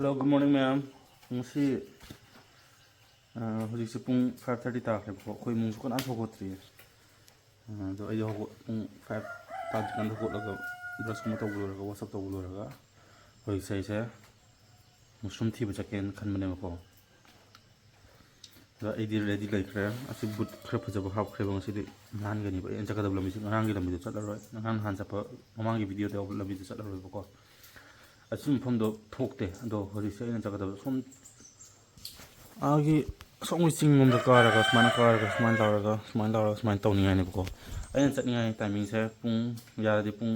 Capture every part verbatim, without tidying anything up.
Hello, good morning, ꯃꯌꯥꯝ꯫ ꯉꯁꯤ, ꯑ, ꯍꯧꯖꯤꯛꯁꯦ ꯄꯨꯡ five thirty ꯇꯥꯈ꯭ꯔꯦꯕꯀꯣ꯫ ꯑꯩꯈꯣꯏ ꯏꯃꯨꯡꯁꯨ ꯀꯅꯥꯝ ꯍꯧꯒꯠꯇ꯭ꯔꯤꯌꯦ꯫ ꯑ, ꯑꯗꯣ ꯑꯩꯗꯤ ꯍꯧꯒꯠ-, ꯄꯨꯡ five ꯇꯥꯗ꯭ꯔꯤꯀꯥꯟꯗ ꯍꯧꯒꯠꯂꯒ brush ꯀꯨꯝꯕ ꯇꯧꯕ ꯂꯣꯏꯔꯒ, wash up ꯇꯧꯕ ꯂꯣꯏꯔꯒ, ꯍꯧꯖꯤꯛꯁꯦ ꯑꯩꯁꯦ mushroom ꯊꯤꯕ ꯆꯠꯀꯦꯅ ꯈꯟꯕꯅꯦꯕꯀꯣ꯫ ꯑꯗ ꯑꯩꯗꯤ ready ꯂꯩꯈ꯭ꯔꯦ꯫ ꯑꯁꯤ boot ꯈꯔ ꯐꯖꯕ ꯍꯥꯞꯈ꯭ꯔꯦꯕ ꯉꯁꯤꯗꯤ꯫ ꯅꯥꯟꯒꯅꯤꯕ꯫ ꯑꯩꯅ ꯆꯠꯀꯗꯕ ꯂꯝꯕꯤꯁꯦ ꯉꯔꯥꯡꯒꯤ ꯂꯝꯕꯤꯗꯣ ꯆꯠꯂꯔꯣꯏ꯫ ꯉꯔꯥꯡ ꯅꯍꯥꯟ ꯆꯠꯄ, ꯃꯃꯥꯡꯒꯤ video ꯗ ꯌꯥꯎꯕ ꯂꯝꯕꯤꯗꯣ ꯆꯠꯂꯔꯣꯏꯕꯀꯣ꯫ ꯑꯁꯤ ꯃꯐꯝꯗꯣ ꯊꯣꯛꯇꯦ꯫ ꯑꯗꯣ ꯍꯧꯖꯤꯛꯁꯦ ꯑꯩꯅ ꯆꯠꯀꯗꯕ ꯁꯣꯝ, ꯑꯥꯒꯤ ꯑꯁꯣꯝꯒꯤ ꯆꯤꯡ ꯂꯣꯝꯗ ꯀꯥꯔꯒ, ꯁꯨꯃꯥꯏꯅ ꯀꯥꯔꯒ, ꯁꯨꯃꯥꯏꯅ ꯂꯥꯎꯔꯒ, ꯁꯨꯃꯥꯏꯅ ꯇꯧꯔꯒ, ꯁꯨꯃꯥꯏꯅ ꯇꯧꯅꯤꯡꯉꯥꯏꯅꯦꯕꯀꯣ꯫ ꯑꯩꯅ ꯆꯠꯅꯤꯡꯉꯥꯏ timing ꯁꯦ ꯄꯨꯡ, ꯌꯥꯔꯗꯤ ꯄꯨꯡ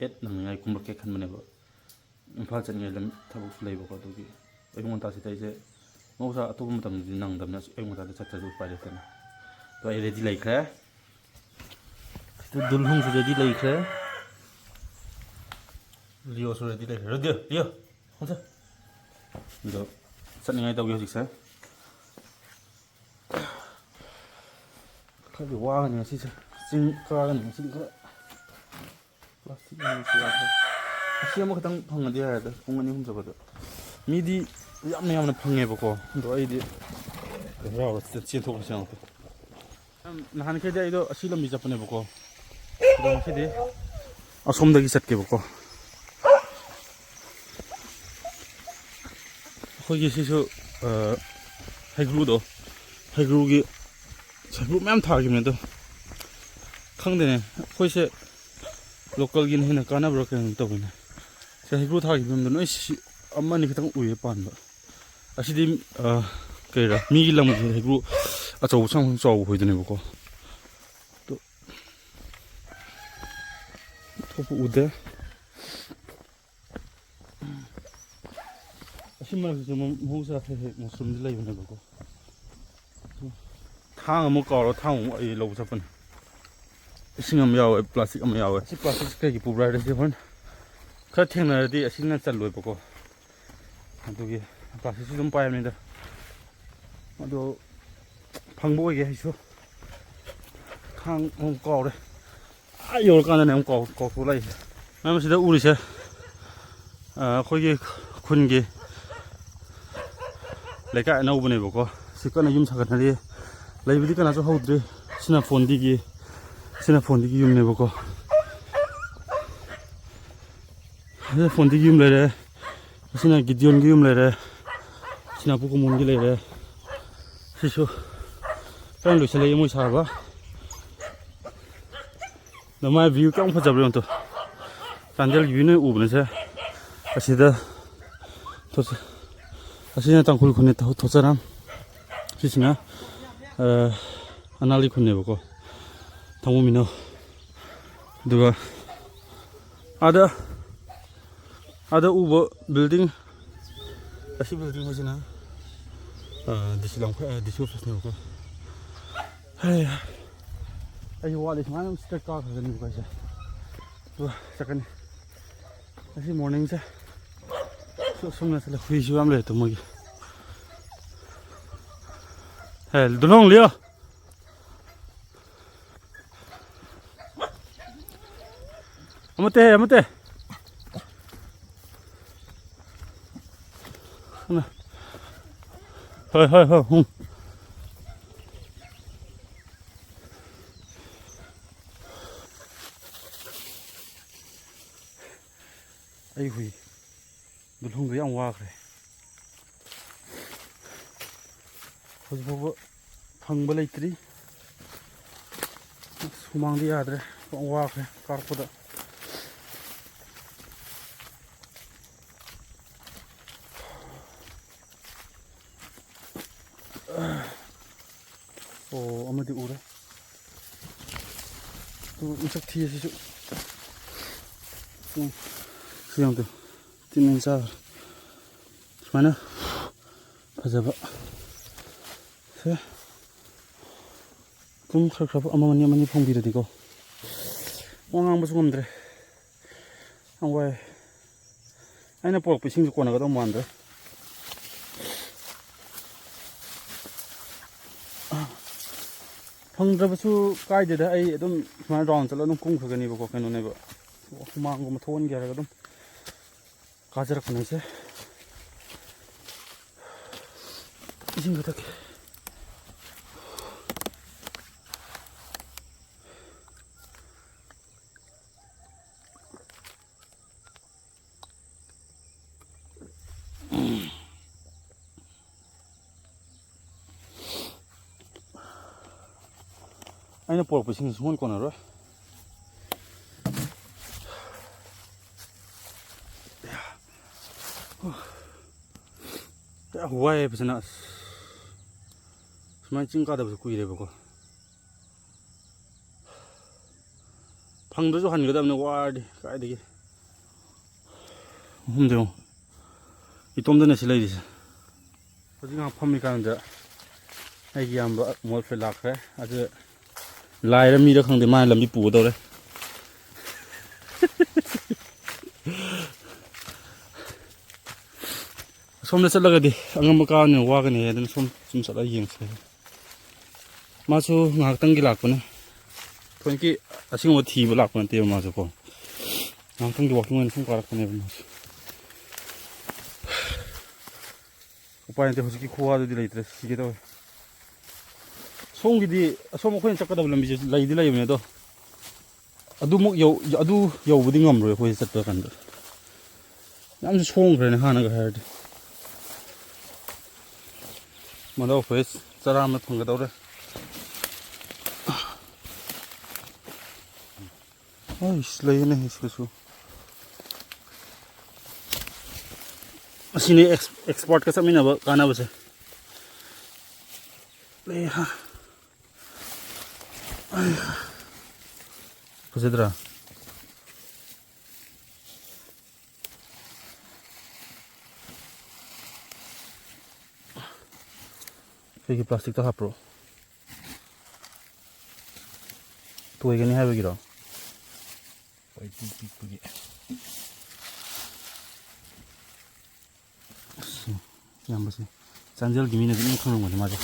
eight ꯅꯪꯅꯤꯡꯉꯥꯏ ꯀꯨꯝꯂꯛꯀꯦ ꯈꯟꯕꯅꯦꯕ꯫ ꯏꯝꯐꯥꯜ ꯆꯠꯅꯤꯡꯉꯥꯏ ꯂꯝ-, ꯊꯕꯛꯁꯨ ꯂꯩꯕꯀꯣ, ꯑꯗꯨꯒꯤ ꯑꯌꯨꯛ ꯉꯟꯇꯥꯁꯤꯗ ꯑꯩꯁꯦ, ꯃꯍꯧꯁꯥ ꯑꯇꯣꯞꯄ ꯃꯇꯝꯗꯗꯤ ꯅꯪꯗꯕꯅꯤ, ꯑꯌꯨꯛ ꯉꯟꯇꯥꯗ ꯆꯠꯇ꯭ꯔꯁꯨ ꯎꯄꯥꯏ ꯂꯩꯇꯅ꯫ ꯑꯗꯣ ꯑꯩ ready ꯂꯩꯈ꯭ꯔꯦ꯫ ꯁꯤꯗ ꯗꯨꯜꯍꯨꯡꯁꯨ ready ꯂꯩꯈ꯭ꯔꯦ꯫ ꯂꯤꯌꯣꯁꯨ ready ꯂꯩꯈ꯭ꯔꯦ꯫ ꯔꯦꯗꯤ, ꯂꯤꯌꯣ, ꯈꯣꯡꯁꯦ꯫ ꯑꯗꯣ ꯆꯠꯅꯤꯡꯉꯥꯏ ꯇꯧꯒꯦ ꯍꯧꯖꯤꯛꯁꯦ꯫ ꯈꯔꯗꯤ ꯋꯥꯒꯅꯤ ꯉꯁꯤꯁꯦ꯫ ꯆꯤꯡ ꯀꯥꯒꯅꯤ ꯉꯁꯤꯗꯤ ꯈꯔ꯫ Plastic ꯑꯃꯁꯨ ꯌꯥꯎꯈ꯭ꯔꯦ꯫ ꯑꯁꯤ ꯑꯃꯈꯛꯇꯪ ꯐꯪꯉꯗꯤ ꯌꯥꯔꯦꯗ, ꯄꯨꯡ ꯑꯅꯤ ꯑꯍꯨꯝ ꯆꯠꯄꯗ꯫ ꯃꯤꯗꯤ ꯌꯥꯝꯅ ꯌꯥꯝꯅ ꯐꯪꯉꯦꯕꯀꯣ, ꯑꯗꯣ ꯑꯩꯗꯤ ꯍꯔꯥꯎꯔ ꯆꯦꯟꯊꯣꯛꯄꯁꯦ ꯌꯥꯝ ꯐꯩ꯫ ꯅꯍꯥꯟꯈꯩꯗꯤ ꯑꯩꯗꯣ ꯑꯁꯤ ꯂꯝꯕꯤ ꯆꯠꯄꯅꯦꯕꯀꯣ, ꯑꯗꯣ ꯉꯁꯤꯗꯤ ꯑꯁꯣꯝꯗꯒꯤ ꯆꯠꯀꯦꯕꯀꯣ꯫ ꯑꯩꯈꯣꯏꯒꯤ ꯁꯤꯁꯨ, ꯑ, ꯍꯩꯒ꯭ꯔꯨꯗꯣ, ꯍꯩꯒ꯭ꯔꯨꯒꯤ, ꯍꯩꯒ꯭ꯔꯨ ꯃꯌꯥꯝ ꯊꯥꯈꯤꯕꯅꯦ ꯑꯗꯣ꯫ ꯈꯪꯗꯦꯅꯦ, ꯑꯩꯈꯣꯏꯁꯦ local ꯒꯤꯅ ꯍꯦꯟꯅ ꯀꯥꯟꯅꯕ꯭ꯔꯥ ꯀꯩꯅꯣ ꯇꯧꯕꯅꯦ꯫ ꯁꯤ ꯍꯩꯒ꯭ꯔꯨ ꯊꯥꯈꯤꯕ ꯃꯌꯥꯝꯗꯣ ꯅꯣꯏ ꯁꯤ ꯑꯃ ꯑꯅꯤ ꯈꯛꯇꯪ ꯎꯏꯌꯦ ꯄꯥꯟꯕ꯫ ꯑꯁꯤꯗꯤ, ꯑ, ꯀꯩꯔꯥ, ꯃꯤꯒꯤ ꯂꯝꯒꯤ ꯍꯩꯒ꯭ꯔꯨ ꯑꯆꯧꯕ ꯁꯥꯡ ꯆꯥꯎꯕ ꯍꯣꯏꯗꯨꯅꯦꯕꯀꯣ꯫ ꯑꯗꯣ ꯑꯇꯣꯞꯄ ꯎꯗꯦ꯫ ꯑꯁꯤ ꯃꯔꯛꯁꯤꯁꯨ ꯃꯍꯧꯁꯥ ꯍꯦꯛ ꯍꯦꯛ mushroom ꯗꯤ ꯂꯩꯕꯅꯦꯕꯀꯣ꯫ ꯊꯥꯡ ꯑꯃꯨꯛ ꯀꯥꯎꯔ ꯊꯥꯡ ꯑꯃꯨꯛ ꯑꯩ ꯂꯧꯕ ꯆꯠꯄꯅꯦ꯫ ꯏꯁꯤꯡ ꯑꯃ ꯌꯥꯎꯋꯦ, plastic ꯑꯃ ꯌꯥꯎꯋꯦ꯫ ꯁꯤ plastic ꯁꯤ ꯀꯩꯒꯤ ꯄꯨꯕ꯭ꯔꯥ ꯍꯥꯏꯔꯗꯤ ꯍꯣꯔꯦꯟ ꯈꯔ ꯊꯦꯡꯅꯔꯗꯤ ꯑꯁꯤꯅ ꯆꯜꯂꯣꯏꯕꯀꯣ꯫ ꯑꯗꯨꯒꯤ plastic ꯁꯤ ꯑꯗꯨꯝ ꯄꯥꯏꯕꯅꯤꯗ꯫ ꯑꯗꯣ ꯐꯪꯕ ꯑꯣꯏꯒꯦ ꯑꯩꯁꯨ꯫ ꯊꯥꯡ ꯑꯃꯨꯛ ꯀꯥꯎꯔꯦ꯫ ꯑꯥ ꯌꯧꯔꯀꯥꯟꯗꯅꯦ ꯑꯃꯨꯛ ꯀꯥꯎ-, ꯀꯥꯎꯊꯣꯛꯂꯛꯏꯁꯦ꯫ ꯃꯌꯥꯝ ꯑꯁꯤꯗ ꯎꯔꯤꯁꯦ, ꯑ, ꯑꯩꯈꯣꯏꯒꯤ ꯈꯨꯟꯒꯤ ꯂꯩꯀꯥꯏ ꯑꯅꯧꯕꯅꯦꯕꯀꯣ꯫ ꯁꯤ ꯀꯟꯅ ꯌꯨꯝ ꯁꯥꯒꯠꯅꯔꯤ꯫ ꯂꯩꯕꯗꯤ ꯀꯅꯥꯁꯨ ꯍꯧꯗ꯭ꯔꯤ꯫ ꯁꯤꯅ ꯐꯣꯟꯗꯤꯒꯤ, ꯁꯤꯅ ꯐꯣꯟꯗꯤꯒꯤ ꯌꯨꯝꯅꯦꯕꯀꯣ꯫ ꯁꯤꯅ ꯐꯣꯟꯗꯤꯒꯤ ꯌꯨꯝ ꯂꯩꯔꯦ꯫ ꯁꯤꯅ ꯒꯤꯗꯤꯌꯣꯟꯒꯤ ꯌꯨꯝ ꯂꯩꯔꯦ꯫ ꯁꯤꯅ ꯑꯄꯨ ꯀꯨꯃꯣꯟꯒꯤ ꯂꯩꯔꯦ꯫ ꯁꯤꯁꯨ ꯀꯟꯅ ꯂꯣꯏꯁꯤꯜꯂꯛꯏ ꯃꯣꯏ ꯁꯥꯕ꯫ ꯑꯗꯣ ꯃꯥꯏ view ꯀꯌꯥꯝ ꯐꯖꯕ꯭ꯔꯥ ꯌꯦꯡꯉꯨ ꯇꯨ꯫ ꯆꯥꯟꯗꯦꯜꯒꯤ view ꯅꯣꯏ ꯎꯕꯅꯁꯦ꯫ ꯑꯁꯤꯗ ꯊꯣꯛꯆ-, ꯑꯁꯤꯅ ꯇꯥꯡꯈꯨꯜ ꯈꯨꯟꯅꯤ ꯊꯣ-, ꯊꯣꯆꯔꯥꯝ꯫ ꯁꯤꯁꯤꯅ, ꯑ, ꯑꯅꯥꯜꯒꯤ ꯈꯨꯟꯅꯦꯕꯀꯣ꯫ ꯊꯥꯡꯃꯩꯕꯟ ꯃꯤꯅꯧ꯫ ꯑꯗꯨꯒ ꯑꯥꯗ, ꯑꯥꯗ ꯎꯕ building, ꯑꯁꯤ building ꯍꯥꯏꯁꯤꯅ, ꯑ, DC ꯂꯝꯈꯥꯏ, ꯑ, DC office ꯅꯦꯕꯀꯣ꯫ ꯍꯩ, ꯑꯩ ꯋꯥꯠꯂꯤ, ꯁꯨꯃꯥꯏꯅ ꯑꯗꯨꯝ straight ꯀꯥꯈ꯭ꯔꯒꯅꯤꯕꯀꯣ ꯑꯩꯁꯦ꯫ ꯑꯗꯨꯒ ꯆꯠꯀꯅꯤ꯫ ꯉꯁꯤ morning ꯁꯦ ꯁꯨ-, ꯁꯨꯝꯅ ꯆꯠꯂꯦ꯫ ꯍꯨꯏꯁꯨ ꯌꯥꯝ ꯂꯩꯔꯦ ꯇꯨꯝꯃꯒꯤ꯫ ꯍꯦ, ꯗꯨꯂꯣꯡ ꯂꯤꯌꯣ꯫ ꯑꯃꯠꯇꯦ, ꯑꯃꯠꯇꯦ꯫ ꯍꯣꯏ, ꯍꯣꯏ, ꯍꯣꯏ, ꯎꯝ꯫ ꯑꯩ ꯍꯨꯏ꯫ ꯗꯨꯂꯣꯡꯗꯣ ꯌꯥꯝ ꯋꯥꯈ꯭ꯔꯦ꯫ ꯍꯧꯖꯤꯛ ꯐꯥꯎꯕ ꯐꯪꯕ ꯂꯩꯇ꯭ꯔꯤ꯫ ꯑꯁ, ꯍꯨꯃꯥꯡꯗꯤ ꯌꯥꯗ꯭ꯔꯦ꯫ ꯌꯥꯝ ꯋꯥꯈ꯭ꯔꯦ ꯀꯥꯔꯛꯄꯗ꯫ ꯑꯣ, ꯑꯃꯗꯤ ꯎꯔꯦ꯫ ꯇꯨ, ꯃꯁꯛ ꯊꯤ ꯑꯁꯤꯁꯨ꯫ ꯎꯝ, ꯁꯤ ꯌꯦꯡꯉꯨ ꯇꯨ꯫ ꯇꯤꯟ ꯑꯣꯏꯅ ꯆꯥꯈ꯭ꯔꯦ꯫ ꯁꯨꯃꯥꯏꯅ ꯐꯖꯕ꯫ ꯁꯦ꯫ ꯑꯗꯨꯝ ꯈꯔ ꯈꯔ ꯑꯃꯃꯅꯤ ꯑꯃꯅꯤ ꯐꯪꯕꯤꯔꯗꯤꯀꯣ꯫ ꯋꯥ ꯉꯥꯡꯕꯁꯨ ꯉꯝꯗ꯭ꯔꯦ꯫ ꯌꯥꯝ ꯋꯥꯏ꯫ ꯑꯩꯅ ꯄꯨꯔꯛꯄ ꯏꯁꯤꯡꯁꯨ ꯀꯣꯟꯅꯒꯗꯧ ꯃꯥꯟꯗ꯭ꯔꯦ꯫ ꯐꯪꯗ꯭ꯔꯕꯁꯨ ꯀꯥꯏꯗꯦꯗ, ꯑꯩ ꯑꯗꯨꯝ ꯁꯨꯃꯥꯏꯅ round ꯆꯠꯂꯒ ꯑꯗꯨꯝ ꯀꯨꯝꯈ꯭ꯔꯒꯅꯦꯕꯀꯣ, ꯀꯩꯅꯣꯅꯦꯕ, ꯍꯨꯃꯥꯡꯒꯨꯝꯕ ꯊꯣꯛꯍꯟꯒꯦ ꯍꯥꯏꯔꯒ ꯑꯗꯨꯝ ꯀꯥꯖꯔꯛꯄꯅꯦ ꯑꯩꯁꯦ꯫ ꯏꯁꯤꯡ ꯈꯔ ꯊꯛꯀꯦ꯫ ꯑꯩꯅ ꯄꯣꯔꯛꯄꯁꯤꯡ ꯁꯨꯡꯀꯣꯟ ꯀꯣꯟꯅꯔꯣꯏ꯫ ꯌꯥꯝ ꯋꯥꯏꯌꯦ ꯐꯖꯅ꯫ ꯑꯁ, ꯁꯨꯃꯥꯏꯅ ꯆꯤꯡ ꯀꯥꯗꯕꯁꯨ ꯀꯨꯏꯔꯦꯕꯀꯣ꯫ ꯐꯪꯗ꯭ꯔꯁꯨ ꯍꯟꯒꯗꯕꯅꯤ, ꯋꯥꯔꯗꯤ ꯀꯥꯏꯗꯒꯤ꯫ ꯑꯍꯨꯝꯗꯤ ꯌꯦꯡꯉꯨ, ꯏꯇꯣꯝꯗꯅꯦ ꯁꯤ ꯂꯩꯔꯤꯁꯦ꯫ ꯍꯧꯖꯤꯛ ꯉꯥꯏꯍꯥꯛ ꯐꯝꯃꯤꯀꯥꯟꯗ ꯑꯩꯒꯤ ꯏꯌꯥꯝꯕ ꯃꯣꯜꯐꯦ ꯂꯥꯛꯈ꯭ꯔꯦ꯫ ꯑꯗꯨ ꯂꯥꯏꯔ ꯃꯤꯔ ꯈꯪꯗꯦ, ꯃꯥꯅ ꯂꯝꯕꯤ ꯄꯨꯒꯗꯧꯔꯦ꯫ ꯑꯁꯣꯝꯗ ꯆꯠꯂꯒꯗꯤ ꯑꯉꯝꯕ ꯀꯥꯕꯅꯤꯅ ꯋꯥꯒꯅꯤ ꯑꯗꯨꯅ ꯁꯣꯝ ꯁꯨꯝ ꯆꯠꯂꯒ ꯌꯦꯡꯁꯦ꯫ ꯃꯥꯁꯨ ꯉꯥꯏꯍꯥꯛꯇꯪꯒꯤ ꯂꯥꯛꯄꯅꯦ, ꯊꯑꯣꯏꯀꯤ ꯑꯁꯦꯡꯕ ꯊꯤꯕ ꯂꯥꯛꯄ ꯅꯠꯇꯦꯕ ꯃꯥꯁꯨ ꯀꯣ, ꯉꯥꯏꯍꯥꯛꯇꯪꯒꯤ walking ꯑꯣꯏꯅ ꯁꯨꯝ ꯀꯥꯔꯛꯄꯅꯦꯕ ꯃꯥꯁꯨ꯫ ꯎꯄꯥꯏ ꯂꯩꯇꯦ, ꯍꯧꯖꯤꯛꯀꯤ ꯈꯨꯋꯥꯗꯨꯗꯤ ꯂꯩꯇ꯭ꯔꯦ, ꯁꯤꯒꯦ ꯇꯧꯋꯦ꯫ ꯁꯣꯝꯒꯤꯗꯤ, ꯑꯁꯣꯝ ꯑꯩꯈꯣꯏꯅ ꯆꯠꯀꯗꯕ ꯂꯝꯕꯤꯁꯦ ꯂꯩꯗꯤ ꯂꯩꯕꯅꯦ, ꯑꯗꯣ ꯑꯗꯨꯃꯨꯛ ꯌꯧ-, ꯑꯗꯨ ꯌꯧꯕꯗꯤ ꯉꯝꯃꯔꯣꯏ ꯑꯩꯈꯣꯏ ꯆꯠꯄ ꯀꯥꯟꯗ꯫ ꯌꯥꯝꯁꯨ ꯁꯣꯡꯈ꯭ꯔꯦꯅꯦ ꯍꯥꯟꯅꯒ ꯍꯥꯏꯔꯗꯤ꯫ ꯃꯗꯥꯎ ꯐꯩ, ꯆꯔꯥ ꯑꯃ ꯐꯪꯒꯗꯧꯔꯦ꯫ ꯑꯩꯁ, ꯂꯩꯌꯦꯅꯦ ꯁꯤꯗꯁꯨ꯫ ꯑꯁꯤꯅꯤ ꯑꯦꯛꯁ-, ꯑꯦꯛꯁꯄꯔꯠꯀ ꯆꯠꯃꯤꯟꯅꯕ ꯀꯥꯟꯅꯕꯁꯦ꯫ ꯂꯩ ꯍꯥ꯫ ꯐꯖꯗ꯭ꯔꯥ? ꯀꯩꯒꯤ ꯄ꯭ꯂꯥꯁꯇꯤꯛꯇ ꯍꯥꯞꯄ꯭ꯔꯣ? ꯇꯣꯏꯒꯅꯤ ꯍꯥꯏꯕꯒꯤꯔꯣ? ꯍꯣꯏ, ꯄꯤꯛ ꯄꯤꯛꯄꯒꯤ꯫ ꯑꯁ, ꯏꯌꯥꯝꯕꯁꯦ ꯆꯥꯟꯗꯦꯜꯒꯤ ꯃꯤꯅꯗꯤ ꯑꯗꯨꯝ ꯈꯪꯉꯝꯒꯅꯤ ꯃꯥꯁꯦ꯫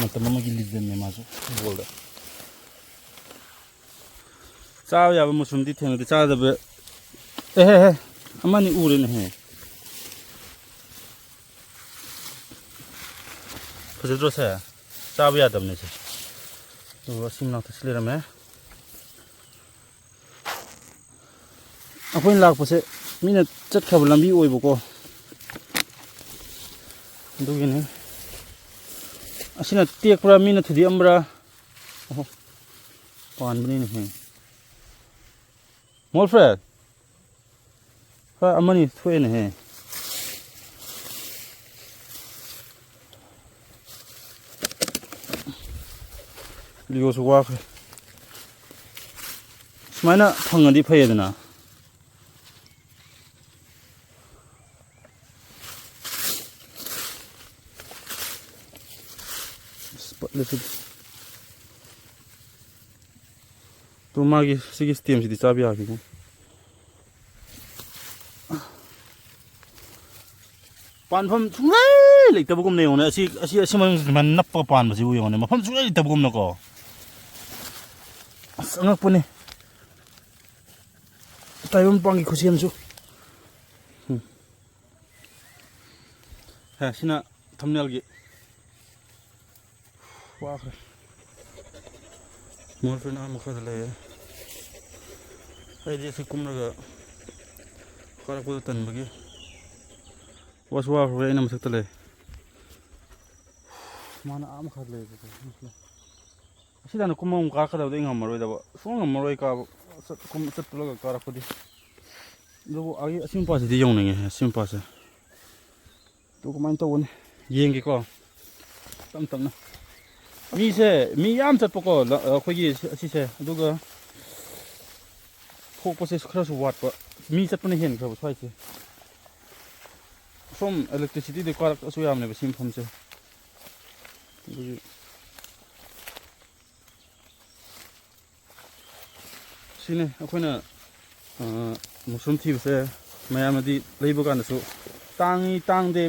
ꯃꯇꯝ ꯑꯃꯒꯤ ꯂꯤꯖꯦꯟꯅꯦ ꯃꯥꯁꯨ ꯐꯨꯠꯕꯣꯜꯗ꯫ ꯆꯥꯕ ꯌꯥꯕ ꯃꯨꯁꯔꯨꯝꯗꯤ ꯊꯦꯡꯅꯗꯦ, ꯆꯥꯗꯕ꯫ ꯑꯦꯍꯦ ꯍꯦ, ꯑꯃꯅꯤ ꯎꯔꯦꯅꯦꯍꯦ꯫ ꯐꯖꯗ꯭ꯔꯣ ꯁꯦ? ꯆꯥꯕ ꯌꯥꯗꯕꯅꯦ ꯁꯦ꯫ ꯑꯗꯨꯒ ꯑꯁꯤ ꯃꯅꯥꯛꯇ ꯁꯤ ꯂꯩꯔꯝꯃꯦ꯫ ꯑꯩꯈꯣꯏꯅ ꯂꯥꯛꯄꯁꯦ ꯃꯤꯅ ꯆꯠꯈ꯭ꯔꯕ ꯂꯝꯕꯤ ꯑꯣꯏꯕꯀꯣ, ꯑꯗꯨꯒꯤꯅꯤ꯫ ꯑꯁꯤꯅ ꯇꯦꯛꯄ꯭ꯔꯥ, ꯃꯤꯅ ꯊꯨꯗꯦꯛꯑꯝꯕ꯭ꯔꯥ? ꯑꯣꯍꯣ, ꯄꯥꯟꯕꯅꯤꯅꯦꯍꯦ꯫ ꯃꯣꯜꯐ꯭ꯔꯦ, ꯈꯔ ꯑꯃꯅꯤ ꯊꯣꯛꯑꯦꯅꯦꯍꯦ꯫ ꯂꯤꯌꯣꯁꯨ ꯋꯥꯈ꯭ꯔꯦ꯫ ꯁꯨꯃꯥꯏꯅ ꯐꯪꯉꯗꯤ ꯐꯩꯌꯦꯗꯅ꯫ ꯑꯁ, ꯄꯠꯂꯦ ꯁꯤꯗꯤ꯫ ꯇꯨ ꯃꯥꯒꯤ ꯁꯤꯒꯤ stemꯁꯤꯗꯤ ꯆꯥꯕ ꯌꯥꯈꯤꯅꯤ꯫ ꯄꯥꯟꯐꯝ ꯁꯨꯡꯂꯩ ꯂꯩꯇꯕꯒꯨꯝꯅ ꯌꯦꯡꯉꯨꯅꯦ꯫ ꯑꯁꯤ, ꯑꯁꯤ, ꯑꯁꯤ ꯃꯅꯨꯡꯁꯤꯗ ꯁꯨꯃꯥꯏꯅ ꯅꯞꯄꯒ ꯄꯥꯟꯕꯁꯤꯕꯨ ꯌꯦꯡꯉꯨꯅꯦ꯫ ꯃꯐꯝ ꯁꯨꯡꯂꯩ ꯂꯩꯇꯕꯒꯨꯝꯅꯀꯣ꯫ ꯑꯁ, ꯑꯉꯛꯄꯅꯤ꯫ ꯇꯥꯏꯕꯪꯄꯥꯟꯒꯤ ꯈꯨꯠꯁꯦꯝꯁꯨ꯫ ꯎꯝ꯫ ꯍꯦ, ꯁꯤꯅ thumbnailꯒꯤ꯫ ꯋꯥꯈ꯭ꯔꯦ꯫ ꯃꯣꯔꯐꯤꯟ ꯑꯥ ꯃꯈꯥꯗ ꯂꯩꯌꯦ꯫ ꯑꯩꯗꯤ ꯑꯁꯤ ꯀꯨꯝꯂꯒ ꯀꯥꯔꯛꯄꯗꯣ ꯇꯟꯕꯒꯤ꯫ ꯋꯥꯁꯨ ꯋꯥꯈ꯭ꯔꯦ, ꯑꯩꯅ ꯃꯊꯛꯇ ꯂꯩ꯫ ꯃꯥꯅ ꯑꯥ ꯃꯈꯥꯗ ꯂꯩꯕꯀꯣ꯫ ꯑꯁꯤꯗ ꯍꯥꯟꯅ ꯀꯨꯝꯃ ꯑꯃꯨꯛ ꯀꯥꯔꯛꯀꯗꯕꯗꯤ ꯑꯩ ꯉꯝꯃꯔꯣꯏꯗꯕ꯫ ꯁꯨꯡꯉꯝ ꯉꯝꯃꯔꯣꯏ ꯀꯥꯕ꯫ ꯆꯠ-, ꯀꯨꯝ-, ꯆꯠꯄꯂꯒ ꯀꯥꯔꯛꯄꯗꯤ꯫ ꯑꯗꯨꯕꯨ ꯑꯩ ꯑꯁꯤ ꯃꯄꯥꯁꯤꯗꯤ ꯌꯧꯅꯤꯡꯉꯦ, ꯑꯁꯤ ꯃꯄꯥꯁꯦ꯫ ꯑꯗꯨ ꯀꯃꯥꯏꯅ ꯇꯧꯒꯅꯤ? ꯌꯦꯡꯒꯦꯀꯣ꯫ ꯇꯞ ꯇꯞꯅ꯫ ꯃꯤꯁꯦ, ꯃꯤ ꯌꯥꯝ ꯆꯠꯄꯀꯣ, ꯂ-, ꯑꯩꯈꯣꯏꯒꯤ ꯁꯤ-, ꯑꯁꯤꯁꯦ꯫ ꯑꯗꯨꯒ ꯊꯣꯛꯄꯁꯦ ꯈꯔꯁꯨ ꯋꯥꯠꯄ꯫ ꯃꯤ ꯆꯠꯄꯅ ꯍꯦꯟꯈ꯭ꯔꯕ ꯁ꯭ꯋꯥꯏꯁꯦ꯫ ꯁꯣꯝ electricityꯗꯤ ꯀꯥꯔꯛꯑꯁꯨ ꯌꯥꯕꯅꯦꯕ ꯁꯤ ꯃꯐꯝꯁꯦ꯫ ꯑꯗꯨꯒꯤ ꯁꯤꯅꯤ ꯑꯩꯈꯣꯏꯅ, ꯑ, mushroom ꯊꯤꯕꯁꯦ꯫ ꯃꯌꯥꯝꯅꯗꯤ ꯂꯩꯕ ꯀꯥꯟꯗꯁꯨ ꯇꯥꯡꯉꯤ, ꯇꯥꯡꯗꯦ,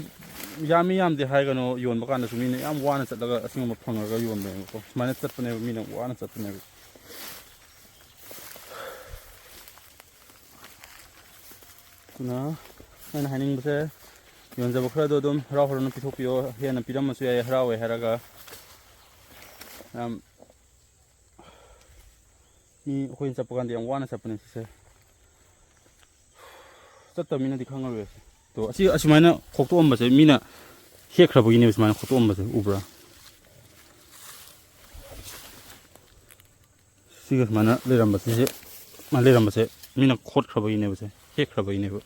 ꯌꯥꯝꯃꯤ, ꯌꯥꯝꯗꯦ ꯍꯥꯏꯒꯅꯨ꯫ ꯌꯣꯟꯕ ꯀꯥꯟꯗꯁꯨ ꯃꯤꯅ ꯌꯥꯝ ꯋꯥꯅ ꯆꯠꯂꯒ ꯑꯁꯤꯒꯨꯝꯕ ꯐꯪꯉꯒ ꯌꯣꯟꯕꯅꯦꯕꯀꯣ꯫ ꯁꯨꯃꯥꯏꯅ ꯆꯠꯄꯅꯦꯕ, ꯃꯤꯅ ꯋꯥꯅ ꯆꯠꯄꯅꯦꯕ꯫ ꯑꯗꯨꯅ ꯑꯩꯅ ꯍꯥꯏꯅꯤꯡꯕꯁꯦ, ꯌꯣꯟꯖꯕ ꯈꯔꯗꯣ ꯑꯗꯨꯝ ꯍꯔꯥꯎ ꯍꯔꯥꯎꯅ ꯄꯤꯊꯣꯛꯄꯤꯌꯣ, ꯍꯦꯟꯅ ꯄꯤꯔꯝꯃꯁꯨ ꯌꯥꯏ, ꯍꯔꯥꯎꯋꯦ ꯍꯥꯏꯔꯒ꯫ ꯌꯥꯝ ꯃꯤ ꯑꯩꯈꯣꯏꯅ ꯆꯠꯄ ꯀꯥꯟꯗ ꯌꯥꯝ ꯋꯥꯅ ꯆꯠꯄꯅꯦ ꯁꯤꯁꯦ꯫ ꯆꯠꯇꯕ ꯃꯤꯅꯗꯤ ꯈꯪꯉꯔꯣꯏ꯫ ꯑꯗꯣ ꯑꯁꯤ ꯑꯁꯨꯃꯥꯏꯅ ꯈꯣꯛꯇꯣꯛꯑꯝꯕꯁꯦ ꯃꯤꯅ ꯍꯦꯛꯈ꯭ꯔꯕꯒꯤꯅꯦꯕ ꯁꯨꯃꯥꯏꯅ ꯈꯣꯛꯇꯣꯛꯑꯝꯕꯁꯦ, ꯎꯕ꯭ꯔꯥ? ꯁꯤꯒ ꯁꯨꯃꯥꯏꯅ ꯂꯩꯔꯝꯕꯁꯤꯁꯦ, ꯂꯩꯔꯝꯕꯁꯦ ꯃꯤꯅ ꯈꯣꯠꯈ꯭ꯔꯕꯒꯤꯅꯦꯕꯁꯦ, ꯍꯦꯛꯈ꯭ꯔꯕꯒꯤꯅꯦꯕ꯫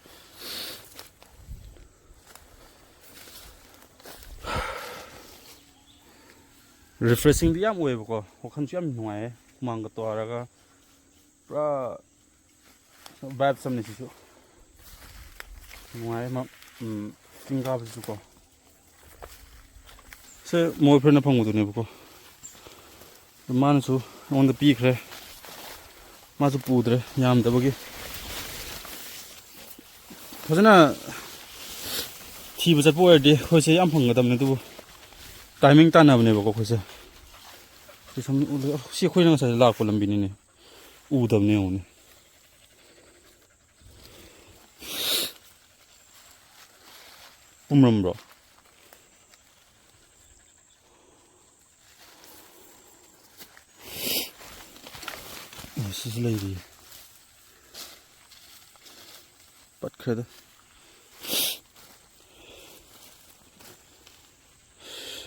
ꯔꯤꯐ꯭ꯔꯦꯁꯤꯡꯗꯤ ꯌꯥꯝ ꯑꯣꯏꯌꯦꯕꯀꯣ, ꯋꯥꯈꯜꯁꯨ ꯌꯥꯝ ꯅꯨꯡꯉꯥꯏꯌꯦ, ꯍꯨꯃꯥꯡꯒ ꯇꯥꯔꯒ ꯄꯨꯔꯥ ꯚꯥꯏꯕꯁ ꯑꯃꯅꯤ ꯁꯤꯁꯨ꯫ ꯅꯨꯡꯉꯥꯏꯌꯦ ꯃ-, ꯎꯝ, ꯆꯤꯡ ꯀꯥꯕꯁꯤꯁꯨꯀꯣ꯫ ꯁꯦ ꯃꯣꯏ ꯐ꯭ꯔꯦꯟꯅ ꯐꯪꯕꯗꯨꯅꯦꯕꯀꯣ꯫ ꯃꯥꯅꯁꯨ ꯑꯩꯉꯣꯟꯗ ꯄꯤꯈ꯭ꯔꯦ꯫ ꯃꯥꯁꯨ ꯄꯨꯗ꯭ꯔꯦ ꯌꯥꯝꯗꯕꯒꯤ꯫ ꯐꯖꯅ ꯊꯤꯕ ꯆꯠꯄ ꯑꯣꯏꯔꯗꯤ ꯑꯩꯈꯣꯏꯁꯦ ꯌꯥꯝ ꯐꯪꯒꯗꯕꯅꯦ, ꯑꯗꯨꯕꯨ ꯇꯥꯏꯃꯤꯡ ꯇꯥꯟꯅꯕꯅꯦꯕꯀꯣ ꯑꯩꯈꯣꯏꯁꯦ꯫ ꯁꯤ ꯁꯨꯝ ꯎꯠꯂꯦ꯫ ꯑꯣ, ꯁꯤ ꯑꯩꯈꯣꯏꯅ ꯉꯁꯥꯏ ꯂꯥꯛꯄ ꯂꯝꯕꯤꯅꯤꯅꯦ꯫ ꯎꯗꯕꯅꯦ ꯌꯦꯡꯉꯨꯅꯦ꯫ ꯄꯨꯝꯔꯝꯕ꯭ꯔꯣ? ꯑꯣ, ꯁꯤꯁꯨ ꯂꯩꯔꯤ꯫ ꯄꯠꯈ꯭ꯔꯦꯗ꯫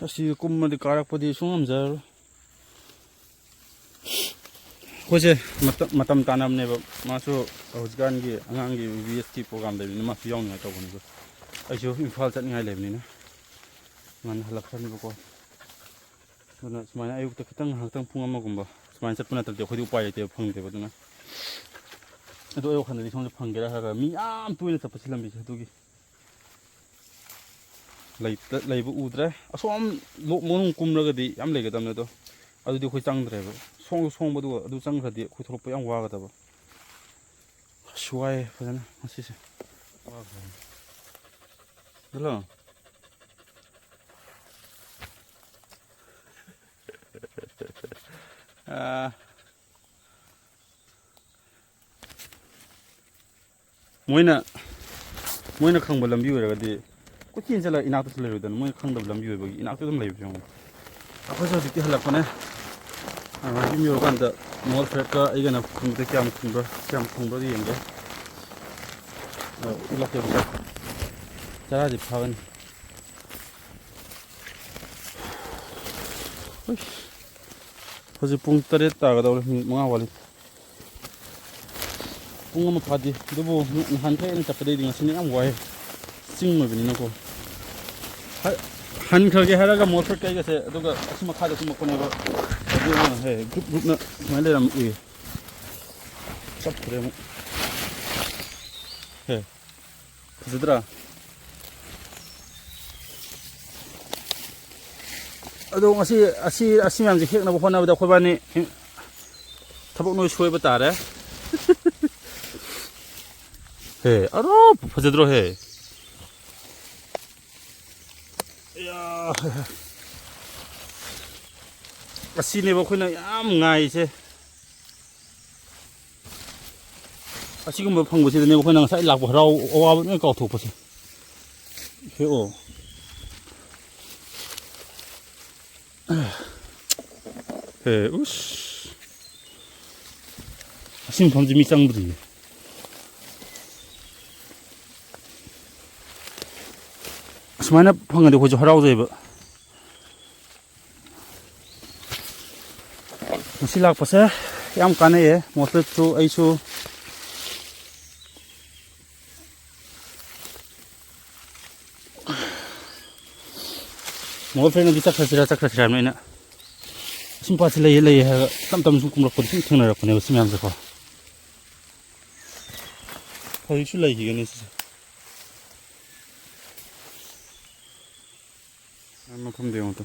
ꯑꯁꯤ ꯀꯨꯝꯃꯗꯤ ꯀꯥꯔꯛꯄꯗꯤ ꯁꯨꯡ ꯉꯝꯖꯔꯔꯣꯏ꯫ ꯑꯩꯈꯣꯏꯁꯦ ꯃꯇꯝ, ꯃꯇꯝ ꯇꯥꯟꯅꯕꯅꯦꯕ꯫ ꯃꯥꯁꯨ ꯍꯧꯖꯤꯛꯀꯥꯟꯒꯤ ꯑꯉꯥꯡꯒꯤ ꯕꯤ ꯕꯤ ꯑꯦꯁꯀꯤ ꯄ꯭ꯔꯣꯒ꯭ꯔꯥꯝ ꯂꯩꯕꯅꯤꯅ ꯃꯥꯁꯨ ꯌꯥꯎꯅꯤꯡꯉꯥꯏ ꯇꯧꯕꯅꯦꯕ꯫ ꯑꯩꯁꯨ ꯏꯝꯐꯥꯜ ꯆꯠꯅꯤꯡꯉꯥꯏ ꯂꯩꯕꯅꯤꯅ ꯉꯟꯅ ꯍꯜꯂꯛꯈ꯭ꯔꯅꯤꯕꯀꯣ꯫ ꯑꯗꯨꯅ ꯁꯨꯃꯥꯏꯅ ꯑꯌꯨꯛꯇ ꯈꯤꯇꯪ ꯉꯥꯏꯍꯥꯛꯇꯪ ꯄꯨꯡ ꯑꯃꯒꯨꯝꯕ ꯁꯨꯃꯥꯏꯅ ꯆꯠꯄ ꯅꯠꯇ꯭ꯔꯗꯤ ꯑꯩꯈꯣꯏꯗꯤ ꯎꯄꯥꯏ ꯂꯩꯇꯦꯕ, ꯐꯪꯗꯦꯕ꯫ ꯑꯗꯨꯅ ꯑꯗꯨ ꯑꯩ ꯋꯥꯈꯜꯗꯗꯤ ꯁꯣꯝꯗ ꯐꯪꯒꯦꯔꯥ ꯍꯥꯏꯔꯒ ꯃꯤ ꯌꯥꯝ ꯇꯣꯏꯅ ꯆꯠꯄꯁꯤ ꯂꯝꯕꯤꯁꯦ ꯑꯗꯨꯒꯤ ꯂꯩꯇ-, ꯂꯩꯕ ꯎꯗ꯭ꯔꯦ꯫ ꯑꯁꯣꯝ ꯂꯣꯛ ꯃꯅꯨꯡ ꯀꯨꯝꯂꯒꯗꯤ ꯌꯥꯝ ꯂꯩꯒꯗꯕꯅꯦ ꯑꯗꯣ꯫ ꯑꯗꯨꯗꯤ ꯑꯩꯈꯣꯏ ꯆꯪꯗ꯭ꯔꯦꯕ꯫ ꯁꯣꯡꯁꯨ ꯁꯣꯡꯕꯗꯨꯒ ꯑꯗꯨ ꯆꯪꯈ꯭ꯔꯗꯤ ꯑꯩꯈꯣꯏ ꯊꯣꯛꯂꯛꯄ ꯌꯥꯝ ꯋꯥꯒꯗꯕ꯫ ꯑꯁ, ꯋꯥꯏꯌꯦ ꯐꯖꯅ ꯉꯁꯤꯁꯦ꯫ ꯍꯜꯂꯣ꯫ ꯑꯥ, ꯃꯣꯏꯅ, ꯃꯣꯏꯅ ꯈꯪꯕ ꯂꯝꯕꯤ ꯑꯣꯏꯔꯒꯗꯤ ꯀꯣꯏꯆꯦꯟ ꯆꯦꯜꯂꯒ ꯏꯅꯥꯛꯇꯁꯨ ꯂꯩꯔꯣꯏꯗꯅ, ꯃꯣꯏ ꯈꯪꯗꯕ ꯂꯝꯕꯤ ꯑꯣꯏꯕꯒꯤ ꯏꯅꯥꯛꯇ ꯑꯗꯨꯝ ꯂꯩꯕꯁꯨ ꯌꯥꯎꯋꯦ꯫ ꯑꯩꯈꯣꯏꯁꯨ ꯍꯧꯖꯤꯛꯇꯤ ꯍꯜꯂꯛꯄꯅꯦ꯫ ꯑ, ꯌꯨꯝ ꯌꯧꯔꯀꯥꯟꯗ ꯃꯣꯜ ꯐ꯭ꯔꯦꯠꯀ ꯑꯩꯒꯅ ꯈꯨꯝꯕꯗ ꯀꯌꯥꯝ ꯈꯨꯝꯕ꯭ꯔꯥ, ꯀꯌꯥꯝ ꯈꯨꯝꯕ꯭ꯔꯥꯗꯤ ꯌꯦꯡꯒꯦ꯫ ꯑ, ꯎꯠꯂꯛꯀꯦꯕꯀꯣ꯫ ꯆꯔꯥꯗꯤ ꯐꯥꯒꯅꯤ꯫ ꯍꯨꯏꯁ꯫ ꯍꯧꯖꯤꯛ ꯄꯨꯡ ꯇꯔꯦꯠ ꯇꯥꯒꯗꯧꯔꯦ, ꯃꯤꯅꯤꯠ ꯃꯉꯥ ꯋꯥꯠꯂꯤ꯫ ꯄꯨꯡ ꯑꯃ ꯐꯥꯗꯦ꯫ ꯑꯗꯨꯕꯨ ꯅꯍꯥꯟꯈꯩ ꯑꯩꯅ ꯆꯠꯄꯗꯩꯗꯤ ꯉꯁꯤꯅ ꯌꯥꯝ ꯋꯥꯏ, ꯆꯤꯡ ꯑꯣꯏꯕꯅꯤꯅꯀꯣ꯫ ꯍ-, ꯍꯟꯈ꯭ꯔꯒꯦ ꯍꯥꯏꯔꯒ ꯃꯣꯇꯣꯔ ꯀꯩꯒꯁꯦ, ꯑꯗꯨꯒ ꯑꯁꯤ ꯃꯈꯥꯗ ꯀꯨꯝꯃꯛꯄꯅꯦꯕ꯫ ꯑꯗꯨ ꯑꯉꯥꯡ ꯍꯦ, group groupꯅ ꯁꯨꯃꯥꯏꯅ ꯂꯩꯔꯝꯃꯤ ꯎꯏ꯫ ꯆꯠꯈ꯭ꯔꯦ ꯑꯃꯨꯛ꯫ ꯍꯦ, ꯐꯖꯗ꯭ꯔꯥ? ꯑꯗꯣ ꯉꯁꯤ ꯑꯁꯤ, ꯑꯁꯤ ꯃꯌꯥꯝꯁꯦ ꯍꯦꯛꯅꯕ ꯍꯣꯠꯅꯕꯗ ꯑꯩꯈꯣꯏꯕꯥꯅꯤ ꯊꯕꯛ ꯅꯣꯏ ꯁꯣꯏꯕ ꯇꯥꯔꯦ꯫ ꯍꯦ, ꯑꯔꯣ, ꯐꯖꯗ꯭ꯔꯣ ꯍꯦ? ꯑꯌꯥ꯫ ꯑꯁꯤꯅꯦꯕ ꯑꯩꯈꯣꯏꯅ ꯌꯥꯝ ꯉꯥꯏꯁꯦ꯫ ꯑꯁꯤꯒꯨꯝꯕ ꯐꯪꯕꯁꯤꯗꯅꯦꯕ ꯑꯩꯈꯣꯏꯅ ꯉꯁꯥꯏ ꯂꯥꯛꯄ ꯍꯔꯥꯎ ꯑꯋꯥꯕ ꯂꯣꯏ ꯀꯥꯎꯊꯣꯛꯄꯁꯦ꯫ ꯍꯦꯛꯑꯣ꯫ ꯍꯦ, ꯎꯁ꯫ ꯑꯁꯤ ꯃꯐꯝꯁꯤ ꯃꯤ ꯆꯪꯗ꯭ꯔꯤꯌꯦ꯫ ꯑꯁꯨꯃꯥꯏꯅ ꯐꯪꯉꯗꯤ ꯑꯩꯈꯣꯏꯁꯨ ꯍꯔꯥꯎꯖꯩꯕ꯫ ꯉꯁꯤ ꯂꯥꯛꯄꯁꯦ ꯌꯥꯝ ꯀꯥꯟꯅꯩꯌꯦ, ꯃꯣꯁꯂꯦꯠꯁꯨ ꯑꯩꯁꯨ꯫ ꯃꯣꯒꯜ ꯐ꯭ꯔꯦꯟꯅꯗꯤ ꯆꯠꯈ꯭ꯔꯁꯤꯔꯥ, ꯆꯠꯈ꯭ꯔꯁꯤꯔꯥ ꯍꯥꯏꯕꯅ ꯑꯩꯅ ꯑꯁꯤ ꯃꯄꯥꯁꯤ ꯂꯩꯌꯦ, ꯂꯩꯌꯦ ꯍꯥꯏꯔꯒ ꯇꯞ ꯇꯞꯅ ꯁꯨꯝ ꯀꯨꯝꯂꯛꯄꯗ ꯁꯨꯝ ꯊꯦꯡꯅꯔꯛꯄꯅꯦꯕ ꯁꯤ ꯃꯌꯥꯝꯁꯦꯀꯣ꯫ ꯍꯧꯖꯤꯛꯁꯨ ꯂꯩꯈꯤꯒꯅꯤ ꯁꯤꯁꯦ꯫ ꯃꯐꯝꯗ ꯌꯦꯡꯉꯣ ꯇꯨ꯫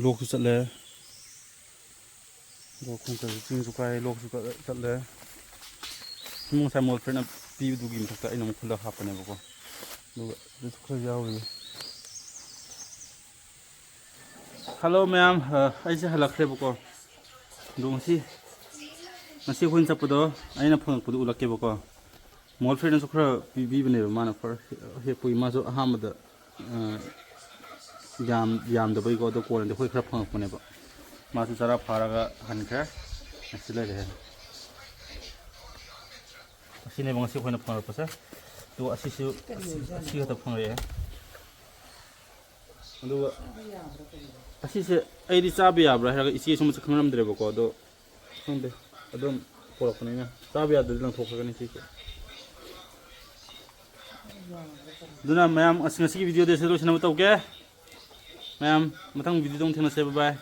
ꯂꯣꯛꯁꯨ ꯆꯠꯂꯦ꯫ ꯂꯣꯛ ꯈꯣꯡ ꯆꯠꯂꯦ, ꯆꯤꯡꯁꯨ ꯀꯥꯏ, ꯂꯣꯛꯁꯨ ꯀ-, ꯆꯠꯂꯦ꯫ ꯁꯨꯝ ꯉꯁꯥꯏ ꯃꯣꯜ ꯐ꯭ꯔꯦꯠꯅ ꯄꯤꯕꯗꯨꯒꯤ ꯃꯊꯛꯇ ꯑꯩꯅ ꯑꯃꯨꯛ ꯈꯨꯜꯂꯒ ꯍꯥꯞꯄꯅꯦꯕꯀꯣ꯫ ꯑꯗꯨꯒ ꯑꯗꯨꯁꯨ ꯈꯔ ꯌꯥꯎꯔꯤ꯫ ꯍꯜꯂꯣ ꯃꯌꯥꯝ, ꯑ, ꯑꯩꯁꯦ ꯍꯜꯂꯛꯈ꯭ꯔꯦꯕꯀꯣ꯫ ꯑꯗꯣ ꯉꯁꯤ ꯉꯁꯤ ꯑꯩꯈꯣꯏꯅ ꯆꯠꯄꯗꯣ ꯑꯩꯅ ꯐꯪꯉꯛꯄꯗꯣ ꯎꯠꯂꯛꯀꯦꯕꯀꯣ꯫ ꯃꯣꯜ ꯐ꯭ꯔꯦꯟꯅꯁꯨ ꯈꯔ ꯄꯤꯕꯤꯕꯅꯦꯕ, ꯃꯥꯅ ꯐꯥꯔꯁ ꯍꯦꯛꯄꯒꯤ꯫ ꯃꯥꯁꯨ ꯑꯍꯥꯟꯕꯗ, ꯑ, ꯌꯥꯝ-, ꯌꯥꯝꯗꯕꯩꯀꯣ, ꯑꯗꯣ ꯀꯣꯟꯅꯗꯤ ꯑꯩꯈꯣꯏ ꯈꯔ ꯐꯪꯉꯛꯄꯅꯦꯕ꯫ ꯃꯥꯁꯨ ꯆꯔꯥ ꯐꯥꯔꯒ ꯍꯟꯈ꯭ꯔꯦ꯫ ꯑꯁꯤ ꯂꯩꯔꯦ꯫ ꯑꯁꯤꯅꯦꯕ ꯉꯁꯤ ꯑꯩꯈꯣꯏꯅ ꯐꯪꯉꯛꯄꯁꯦ꯫ ꯑꯗꯨꯒ ꯑꯁꯤꯁꯨ, ꯑꯁꯤ, ꯑꯁꯤ ꯈꯛꯇ ꯐꯪꯉꯛꯑꯦ꯫ ꯑꯗꯨꯒ ꯑꯁꯤꯁꯦ ꯑꯩꯗꯤ ꯆꯥꯕ ꯌꯥꯕ꯭ꯔꯥ ꯍꯥꯏꯔꯒ ꯏꯆꯦꯁꯨ ꯃꯁꯛ ꯈꯪꯉꯝꯗ꯭ꯔꯦꯕꯀꯣ, ꯑꯗꯣ ꯈꯪꯗꯦ, ꯑꯗꯨꯝ ꯄꯣꯔꯛꯄꯅꯤꯅ ꯆꯥꯕ ꯌꯥꯗ꯭ꯔꯗꯤ ꯂꯪꯊꯣꯛꯈ꯭ꯔꯒꯅꯤ ꯁꯤꯁꯦ꯫ ꯑꯗꯨꯅ ꯃꯌꯥꯝ, ꯑꯁ, ꯉꯁꯤꯒꯤ ꯚꯤꯗꯤꯑꯣꯗꯤ ꯁꯤꯗ ꯂꯣꯏꯁꯤꯟꯅꯕ ꯇꯧꯒꯦ꯫ ꯃꯌꯥꯝ, ꯃꯊꯪ ꯚꯤꯗꯤꯑꯣꯗ ꯑꯃꯨꯛ ꯊꯦꯡꯅꯁꯦ꯫ ꯕꯥꯏ ꯕꯥꯏ꯫